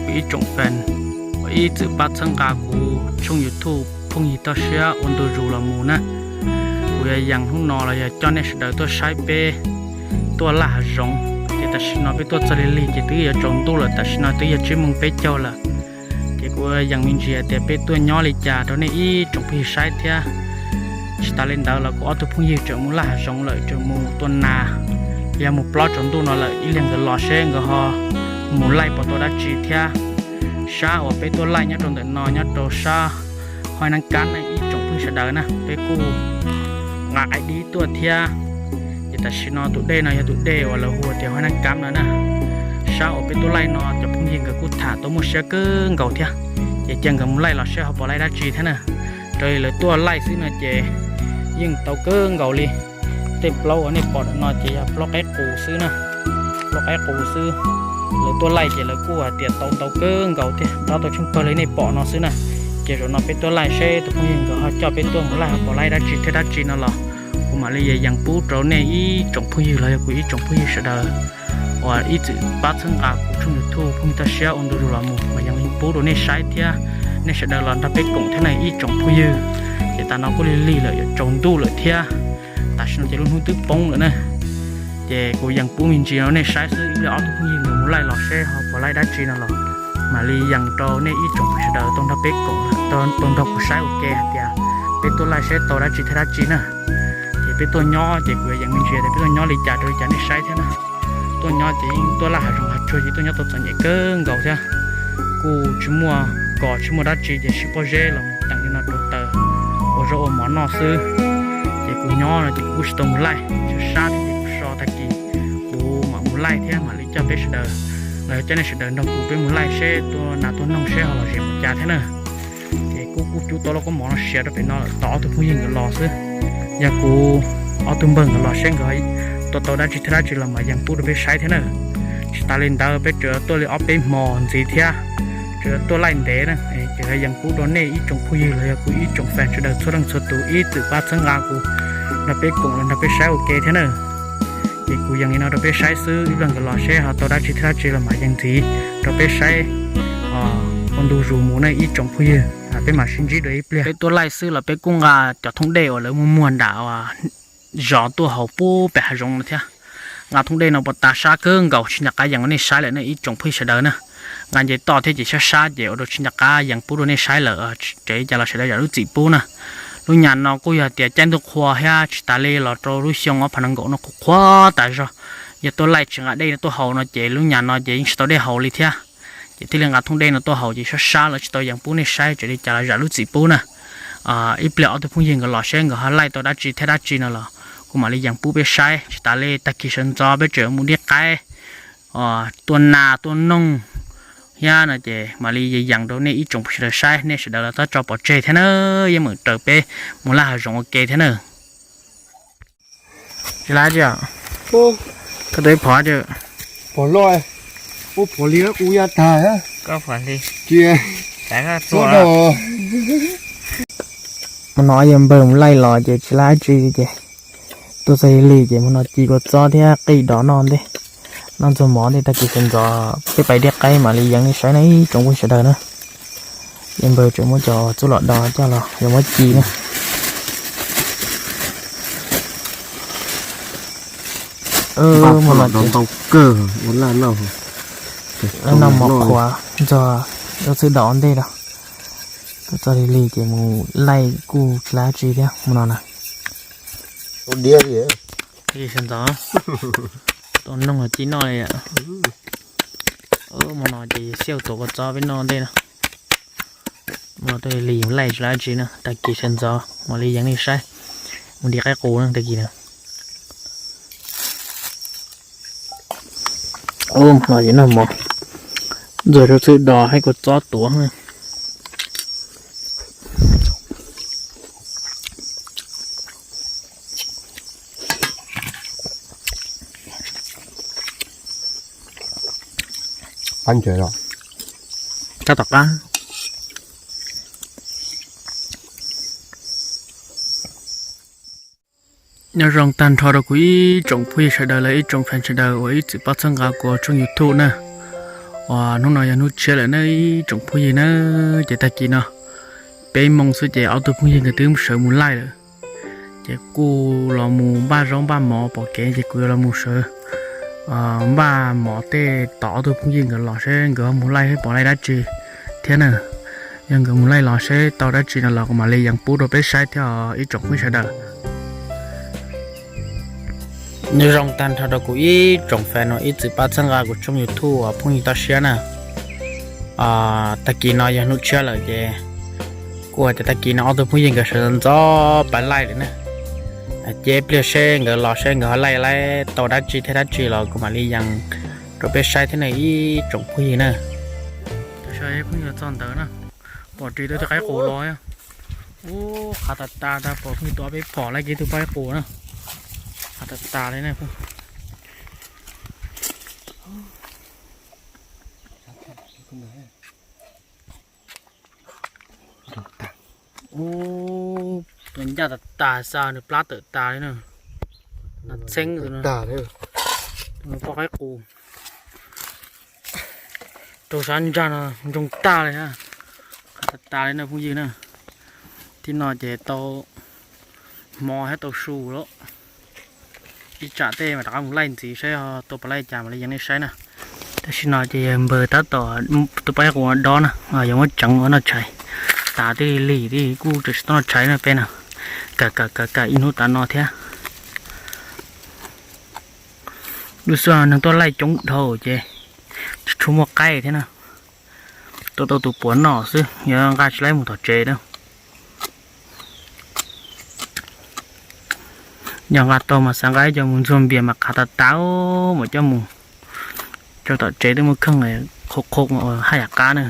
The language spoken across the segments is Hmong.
Kuv ib tsoom fans uas ib txwm pab txhawb nqa kuv tshooj YouTube Phooj Ywg Toj Siab ua ntu zus los mus na, kuv yuav yees hnub no los yog coj nej sawv daws tuaj saib peb tuaj laij hav zoov. Ces tam sim no peb tuaj txog lig lig ces twb yuav tsaus ntuj lawm, tam sim no twb yog tsib moos peb caug lawm. Ces kuv yees me ntsis tias peb tuaj nyob li cas rau nej ib tsoom phooj ywg saib thiab. Tsis tas li ntawd los kuv ob tug phooj ywg tseem mus laij hav zoov lawm, tseem mus tua nas, yog mus plob tsaus ntuj no lawm, ib pliag nkawd los seb nkawd ho mus laij puas tau dab tsi thiab. Sab uas peb tuaj laij nyob rau ntawm no nyob rau sab Huaib Nab Kab na ib tsoom phooj ywg sawv daws na, peb kuj nqa qaib dib tuaj thiab. Ces tam sim no tus dej no yog tus dej uas lawv hu tias Huaib Nab Kab no na. Sab uas peb tuaj laij no cov phooj ywg nkawd kuj tham tau muaj siab kawg nkaus thiab, ces cia nkawd mus laij los seb ho puas laij dab tsi thiab na. Raws li lawv tuaj laij xwb no ces yeej tau kawg nkaus li. Tej plaub uas nej pom ntawm no ces yog plaub qaib qus xwb na, plaub qaib qus xwb. Lawv tuaj laij ces lawv kuj hais tias tau ntau kawg nkaus thiab, nrov tau tsheej pawg li nej pom no xwb na. Ces zaum no peb tuaj laij seb tus phooj ywg nkawd ho coj peb tuaj mus laij ho puas laij dab tsi thiab dab tsi no los kuv mam li yees pub rau nej ib tsoom phooj ywg los yog kuv ib tsoom phooj ywg sawv daws uas ib txwm pab txhawb nqa kuv tshooj YouTube Phooj Ywg Toj Siab ua ntu zus los mus mas yees pub rau nej saib thiab. Nej sawv daws los nrog peb koom thiab na ib tsoom phooj ywg. Ces tas no kuj lig lig lawm, yuav tsaus ntuj lawm thiab. Tam sim no ces lub hnub twb poob lawm na. Ces kuv yees pub me ntsis rau nej saib xwb, ib pliag ob tug phooj ywg nkawd mus laij los seb ho puas laij dab tsi no los mam li yees rau nej ib tsoom phooj ywg sawv daws tau nrog peb koom, tau nrog kuv saib ua ke hais tias peb tuaj laij seb tau dab tsi thiab dab tsi na. Ces peb tuaj nyob ces kuv yees me ntsis tias peb tuaj nyob li cas rau li cas nej saib thiab na. Tuaj nyob ces yeej tuaj laij hav zoov hav tsuag ces tuaj nyob tau txom nyem kawg nkaus thiab. Kuj tsis muaj kos tsis muaj dab tsi ces siv pob zeb los mus teem li no rau taws ua zaub ua mov noj xwb. Ces kuv nyob no ces kuv kuj tsis tau mus laij, sab sab thiab ces kuv so tag kis kuv mam mus laij thiab mam li coj peb sawv daws los yog coj nej sawv daws nrog kuv peb mus laij seb tua nas tua noog seb ho los zem mus cas thiab na. Ces kuj kuj cub tau lub kaub mov no siav rau pem no lawm, tos ob tug phooj ywg nkawd los xwb. Yog kuv ob tug npawg nkawd los seb nkawd tua tau dab tsi thiab dab tsi los mas yees pub rau peb saib thiab na. Tsis tas li ntawd peb tseem tuaj li ob peb hmo ntxiv thiab, tseem tuaj laij ntev na, ces yees pub rau nej ib tsoom phooj ywg los yog kuv ib tsoom fans sawv daws txhua leej txhua tus ib txwm pab txhawb nqa kuv, nrog peb koom los nrog peb saib ua ke thiab na. Ces kuv yees li no rau peb saib xwb, ib pliag nkawd los seb ho tau dab tsi thiab dab tsi los mas yees ntxiv rau peb saib ua ntu zus mus na ib tsoom phooj ywg. Peb mam sib ntsib dua ib pliag. Peb tuaj laij xwb los peb kuj nqa cov thooj dej uas lawv muag muag nram zos tuaj haus puag pem hav zoov no thiab. Nqa thooj dej no puas tas sab kawg nkaus tsis nco qab yees rau nej saib lawm ne ib tsoom phooj ywg sawv daws na. Nqa nce toj thiab ces sab sab ces ua rau tsis nco qab yees pub rau nej saib lawm, tseem li cas los sawv daws zam lub txim pub na. Lub nyam no kuj yog tias caij ntuj qhua thiab tsis tas li los rau lub xyoo ob phav nees nkaum no kuj qhuav tas zog. Yog tuaj laij tsis nqa dej tuaj haus no ces lub nyam no ces yeej tsis tau dej haus li thiab. Ces thiaj li nqa thooj dej no tuaj haus ces sab sab los tsis tau yees pub nej saib, tseem li cas los zam lub txim pub na. Ib pliag ob tug phooj ywg nkawd los seb nkawd ho laij tau dab tsi thiab dab tsi no los kuv mam li yees pub peb saib. Tsis tas li tag kis sawv ntxov peb tseem mus diaj qaib, tua nas tua noog thiab no ces mam li yees yees rau nej ib tsoom phooj ywg sawv daws saib, nej sawv daws los txhob tso pov tseg thiab na. Yeej meem raws peb mus laij hav zoov ua ke thiab na. Tsis laij tsi, koj tus ib phom tsi, phom loj, ua phom li kuv ya tag. Cia, hmo no yawg npawg mus laij los ces tsis laij tsi ces tuaj txog lig ces hmo no ci kua txob thiab qij dos noj ntej, noj ntxuag mov ntej, tag kis sawv ntxov peb pais diaj qaib mam li yees nej saib na ib tsoom phooj ywg sawv daws na. Yawg npawg tseem muab cov txuj lom do coj los yuav muab ci na. Hmo no ces ntau kawg ua laj noj, noj mov qhuav ntxog, ua txwj do ua ntej rau. Tuaj txog lig lig ces mus laij kuj tsis laij tsi thiab hmo no na. Tag kis sawv ntxov tua noog los ci noj li. Hmo no ces xiauj tuav kua txob peb noj ntej na. Hmo no tuaj lig lig mus laij tsis laij tsi na, tag kis sawv ntxov mam li yees nej saib. Mus diaj qaib qus na tag kis na. Hmo no ces noj mov ntxuag rau txwj do thiab kua txob tuav. Qab ntses los, kab tom qab. Nyob zoo tag nrho rau kuv ib tsoom phooj ywg sawv daws los ib tsoom fans sawv daws uas ib txwm pab txhawb nqa kuv tshooj YouTube na. Hnub no yog hnub tshiab lawm na ib tsoom phooj ywg na, ces tag kis no peb moos xwb ces ob tug phooj ywg nkawd twb sawv mus laij lawm. Ces kuj los mus npaj zaub npaj mov pom kev ces kuv yuav los mus sawv npaj mov tej tos ob tug phooj ywg nkawd los seb nkawd ho mus laij seb pom laij dab tsi thiab na. Yog nkawd mus laij los seb tau dab tsi no los kuv mam li yees pub rau peb saib thiab os ib tsoom phooj ywg sawv daws. Nyob zoo tag nrho rau kuv ib tsoom fans uas ib txwm pab txhawb nqa kuv tshooj YouTube uas phooj ywg toj siab na. Tag kis no yog hnub tshiab lawm ces kuj hais tias tag kis no ob tug phooj ywg nkawd sawv ntxov pab laij lawm na. Ces pliag seb nkawd los seb nkawd ho laij laij tau dab tsi thiab dab tsi los kuv mam li yees rau peb saib thiab na ib tsoom phooj ywg na. Phooj ywg txog ntawd na, pom ris tau tus qaib qus los. Ub, qhav tas tas tas, pom phooj ywg tus ob peb phom laij kiag tus qaib qus na. Qhav tas tas li na. Ub, tus ncaj tas tas xwb, nws plab tawm tas li na. Nas txheeb tus no, tus no poj qaib qus. Rau sab ntsag no ntsoog tag li, qhav tas tas li na phooj ywg na. Thib no ces tau hmo thiab tau su lawm. Ib tsam tej mam rov qab mus laij ntxiv saib ho tua puas laij cas mam li yees nej saib na. Tam sim no ces yawg npawg tab tom tus qaib qus dob na, yuav muab tseev ua noj tshais. Tas tib lig tib kuj tseem tsis tau noj tshais na peb na. Kam kam kam kam ib hnub tav no thiab. Lub xyoo neeg tuaj laij coob dhau ces tsis tshua muaj qaib thiab na. Tuaj tau tus puav noj xwb, yuav nqa tsis laib mus tom tsev na. Yog nqa tau mas xav nqa ib co mus ntxuag npias mas qhav tas tas, mam coj mus rau tom tsev twb muaj kheej, qhuav qhuav haj yam qab na.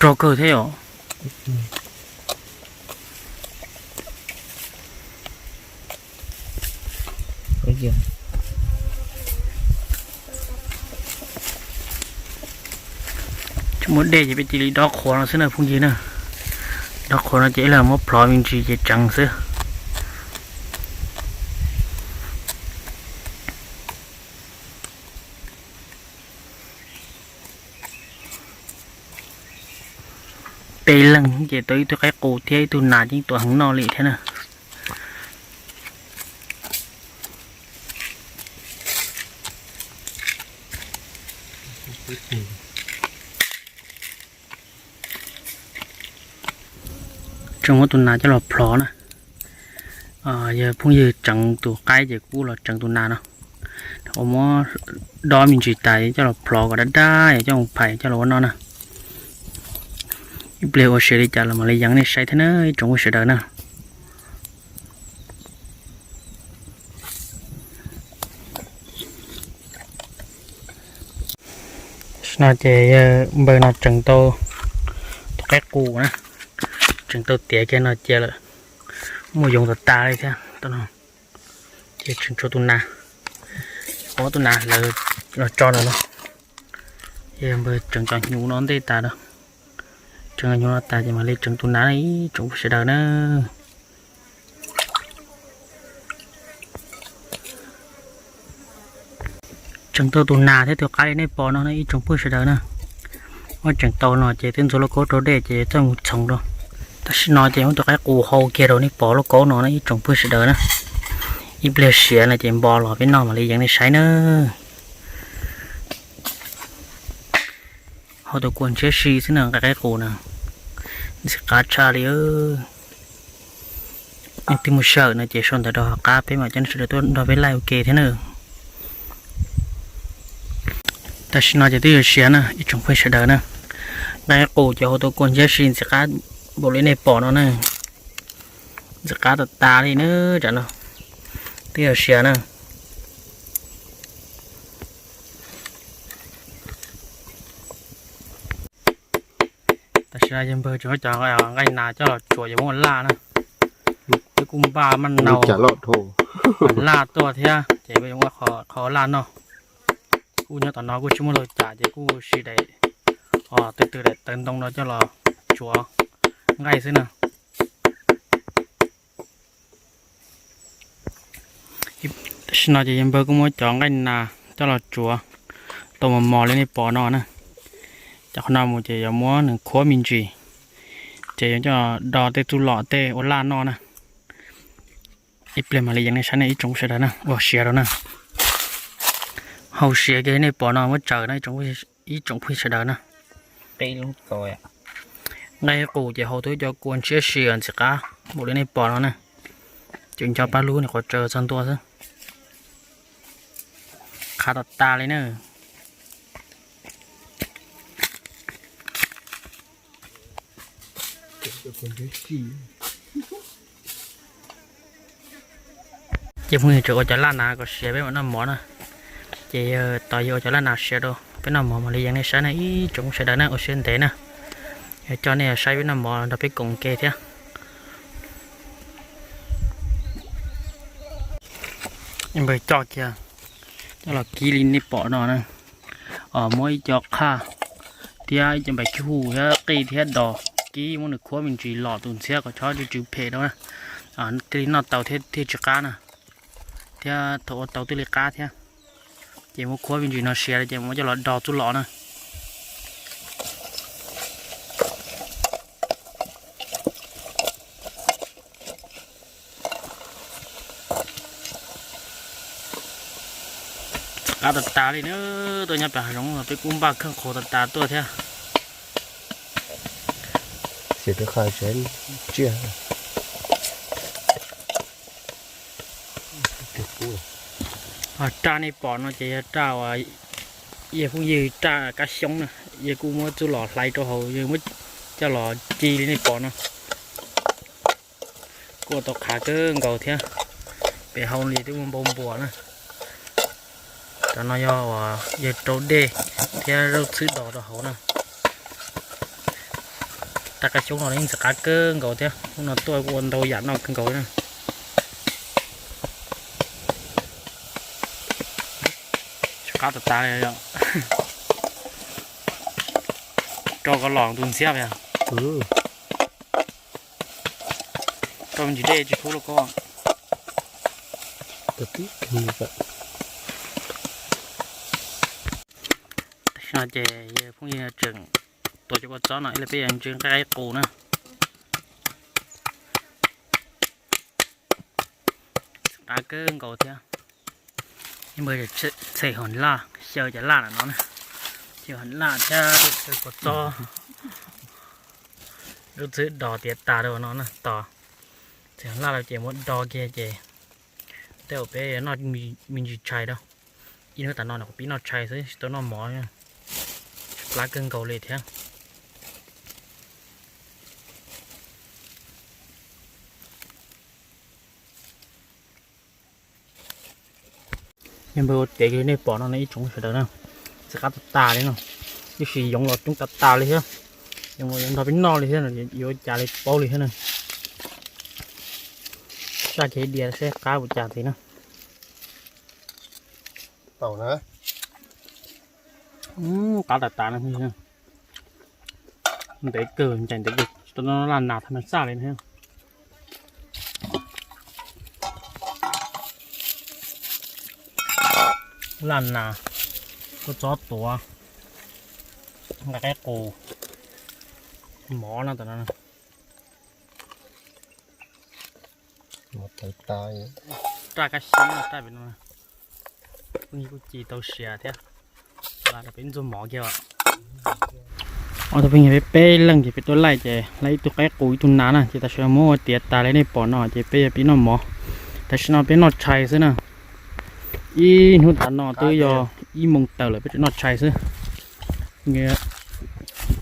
Rog kawg thiab yom. Tsis muaj dej ces peb cia li dob qhuav no xwb na phooj ywg na. Dob qhuav no ces ib leeg muab plhov me ntsis ces tseev xwb. Peb leeg ces tau ib tug qaib qus thiab ib tug nas, yeej tuaj heev noj li thiab na. Tseem muab tus nas coj los plhov na. Yog phooj ywg tseev tus qaib ces kuj los tseev tus nas no. Ua muab dob me ntsis tas coj los plhov kom dab dab, coj mus phais coj los ua noj na. Ib pliag ua siav li cas los mam li yees nej saib thiab na ib tsoom phooj ywg sawv daws na. Tam sim no ces yawg npawg no tseev tau tus qaib qus na, tseev tau tiav kiag no cia lawm, muaj yoov tas tas li thiab. Ces tseem tshuav tus nas, muab tus nas hlawv los tso ntawm no. Ces yawg npawg tseev cov hnyuv no ntej tas no, tseev cov hnyuv no tas ces mam li tseev tus nas na ib tsoom phooj ywg sawv daws na. Tseem tau tus nas thiab tus qaib li nej pom no na ib tsoom phooj ywg sawv daws na. Muab tseem tau no ces twb ntxuav lauj kaub rau dej ces txawj mus txhoov rau. Tam sim no ces muab tus qaib qus hau kiag rau nej pom lauj kaub no na ib tsoom phooj ywg sawv daws na. Ib pliag siav no ces npo los peb noj mam li yees nej saib na. Hau tus kua ntshiab si xwb na, nqaij qaib qus na, ntxim qab tshaj li. Nej twb mus sij hawm no ces sau ntawv rau hauv qab peb mam coj nej sawv daws tuaj nrog peb laij ua ke thiab na. Tam sim no ces twb yuav siav na ib tsoom phooj ywg sawv daws na. Nqaij qaib qus ces hau tus kua ntshiab si ntxim qab npaum li nej pom no na. Ntxim qab tas tas li na, tsam no twb yuav siav na. Tam sim no yawg npawg tseem muab cov nqaij nas coj los tsuav yuav muab ua laj na. Twb kuj npaj maj nau laj tuaj thiab ces yuav ua qhov laj noj. Kuj nyob tom no kuj tsis muaj laj cas ces kuj siv daim, twg twg daim tawv ntoo no coj los tsuav nqaij xwb na. Tam sim no ces yawg npawg kuj muab cov nqaij nas coj los tsuav tau mos mos li nej pom no na. Cov qhov no mus ces yuav muab nws khuab me ntsis, ces yuav coj do tej txuj lom tej ua laj noj na. Ib pliag mam li yees nej saib nej ib tsoom sawv daws na, ua siav rau na. Hau siav kiag nej pom no muab tsaws no ib tsoom phooj ywg sawv daws na. Nqaij qus ces hau tau cov kua ntshiab si ntxim qab npaum li nej pom no na. Ces nco pab lub nim qhuav tsaws txog ntua xwb. Qhav tas tas li na. Ces phooj ywg tseem ua cov laj nas kom siav peb mam noj mov na. Ces tos yawg ua cov laj nas siav rau peb noj mov mam li yees nej saib na ib tsoom sawv daws na, ua siab ntev na. Yog coj nej saib peb noj mov nrog peb koom ke thiab. Npawg coj kiag, coj los kib li nej pom no na. Muab ib co qhaj thiab ib co npais khib hu thiab qij thiab dos kib, muab nws khuab me ntsis los tus ntxhiab kom txhob tsw tsw phem rau na. Thiaj li noj tau thiab thiaj tsis qab na. Thiab thaum ua tau twb li qab thiab. Ces muab khuab me ntsis no siav ces muab coj los do txuj lom na. Qab tas tas li na, tuaj nyob pem hav zoov los peb kuj npaj kheej qhuav tas tas tuaj thiab. Xim peb qhov tsev tsiaj. Raj nej pom no ces yog raj uas yawg phooj ywg raj kab xyoob na, yawg kuj muab txuj lom hlais rau hauv, yawg muab coj los ci li nej pom no. Kuj ua tau qhav kawg nkaus thiab. Pem hauv li twb muaj npau npuas na. Cov no yog uas yawg rau dej thiab zaub txhwb dos rau hauv na. Raj kab xyoob no yeej ntxim qab kawg nkaus thiab, hnub no tuaj kuj ua ntau yam noj kawg nkaus li na. Qab tas tas li, rau kom los tus ntxhiab yog. Rau me ntsis dej tsis kub lauj koj. Tam sim no ces yawg phooj ywg tseem tuav cov kua txob no ib leeg peb yuav ntsw nqaij qaib qus na. Qab kawg nkaus thiab. Npawg txhem hauv laj, xyaw cov laj no na, xyaw hauv laj thiab xyaw kua txob, lub txwb dos tiav tas rau no na tos. Txhem hauv laj lawm ces muab do kiag ces tej zaum peb yuav noj me ntsis tshais rau. Ib hnub tas no nws kuj pib noj tshais xwb tsis tau noj mov, plab kawg nkaus li thiab. Yog npawg ua tiav li nej pom no ib tsoom sawv daws na, ntxim qab tas tas li no, tab sis yoov los coob tas tas li thiab, yoov los yuav nrog peb noj li thiab, yuav ua cas li paub li thiab na. Saj kiag ib diav saib qab ua cas ntxiv na. Qab tas tas no, ntev kawg, ncaim ntev kawg, tsis tau noj laj nas thas mas xaj li thiab. Laj nas, kua txob tuav, nqaij qaib qus, mov no tam no. Raj kab xyoob no, raj pem no, phooj ywg kuj ci tau siav thiab, peb ntxuag mov kiag. Ob tug phooj ywg peb peb leeg ces peb tuaj laij ces laij ib tug qaib qus ib tug nas na, ces tam sim no muab ua tiav tas li nej pom no ces peb yuav pib noj mov. Tam sim no peb noj tshais xwb na, ib hnub tas no twb yog ib moos tawm lawm peb tseem noj tshais xwb.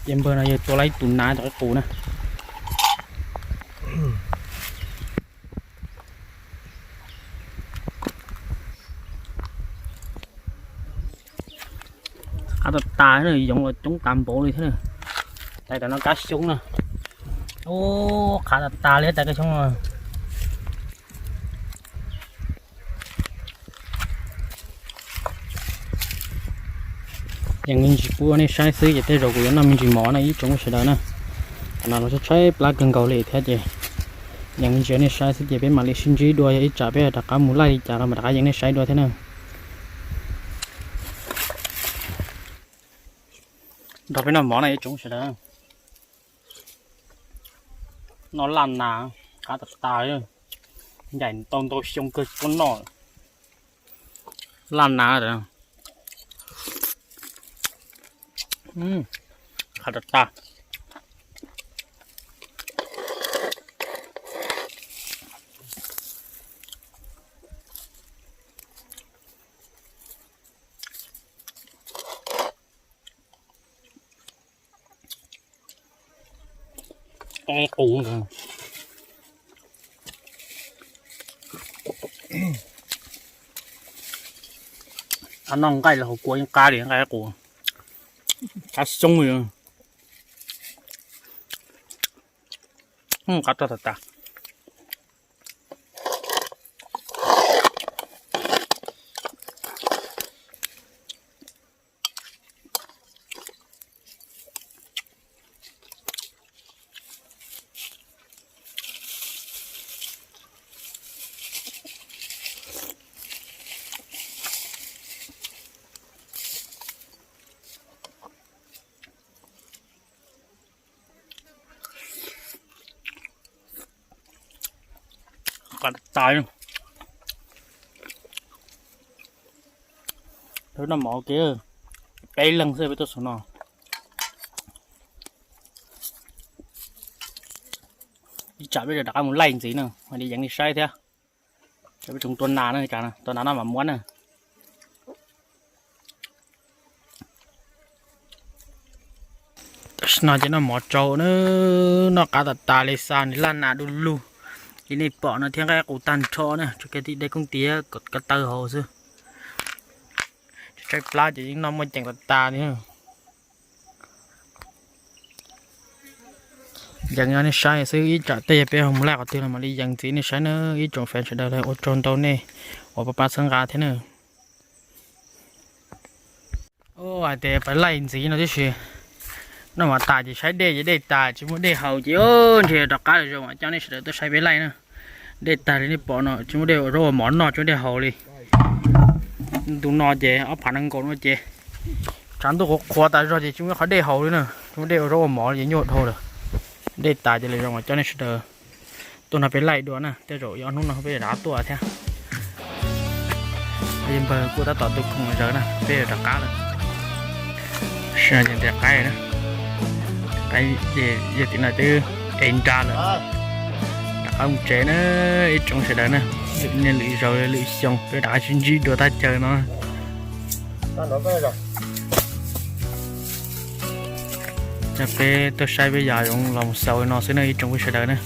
Ces npawg no yawg tua laij ib tus nas ib tug qaib qus na. Qab tas tas, yoov los coob tas npaum li thiab. Tais tam no kab xyoob na. Ub, qab tas tas li tais kab xyoob no. Yeej me ntsis pub nej saib xwb ces tej zaum kuv yuav noj me ntsis mov na ib tsoom sawv daws na. Tam no los tshaib tshaib plab kawg nkaus li thiab ces Yees ntsia nej saib xwb ces peb mam li sib ntsib dua, yog ib tsam peb rov qab mus laij li cas los mam rov qab yees nej saib dua thiab na. Nrog peb noj mov na ib tsoom sawv daws. Noj laj nas, qab tas tas, ncaim ntau ntau xyoo kawg tsis tuaj noj. Laj nas, qab tas tas. Qab qus. Qab noj nqaij los hauv kua yeej qab li nqaij qus. Qab xyoob li. Qab tog tas tas. Qab tas. Peb noj mov ua ke, peb leeg xwb peb tuaj saum no. Ib tsam peb rov qab mus laij ntxiv na, mam li yees nej saib thiab. Peb tseem tua nas na, tua nas no mam muab na. Tam sim no ces noj mov tsau na, noj qab tas tas li, xa nws laj nas du lug li nej pom no thiab nqaij qus tag nrho na, tsuas kiag tim dej koob tiag ko taw hauv xwb. Tsaib plab ces yeej noj muaj ceem tas tas li. Yees nej saib xwb, ib tsam tej yog peb ho mus laij qhov twg los mam li yees ntxiv nej saib na ib tsoom fans sawv daws, ua tsaug ntau nej uas pab pab txhawb nqa thiab na. Hais tias peb laij ntxiv no tib si, noj mov tas ces saib dej ces dej tas tsis muaj dej haus ces ntshe rov qab lawm, zoo mam coj nej sawv daws tuaj saib peb laij na. Dej tag li nej pom no tsis muaj dej ua zaub ua mov noj, tsis muaj dej haus li. Ntu no ces ob phav nees nkaum no ces tshav ntuj qhuav qhuav tas zog ces tsis muaj qhov dej haus li na, tsis muaj dej ua zaub ua mov ces nyuaj dhau lawm. Dej tas ces lawm, zoo mam coj nej sawv daws tuaj nrog peb laij dua na, tej zaum yuav ob hnub no peb rov qab tuaj thiab. Yawg npawg kuj tab tom tu khoom zaws na, peb yuav rov qab lawm. Sawv daws ntiav qaib na, qaib yog tim no twb ev nra lawm. Rov qab mus tsev na ib tsoom sawv daws na, lwm niaj lwm zaus lwm xyoo peb rov qab sib ntsib dua thaj chaw no. Ces peb tuaj saib peb yam yoov los mus xaus no xwb na ib tsoom phooj ywg sawv daws na.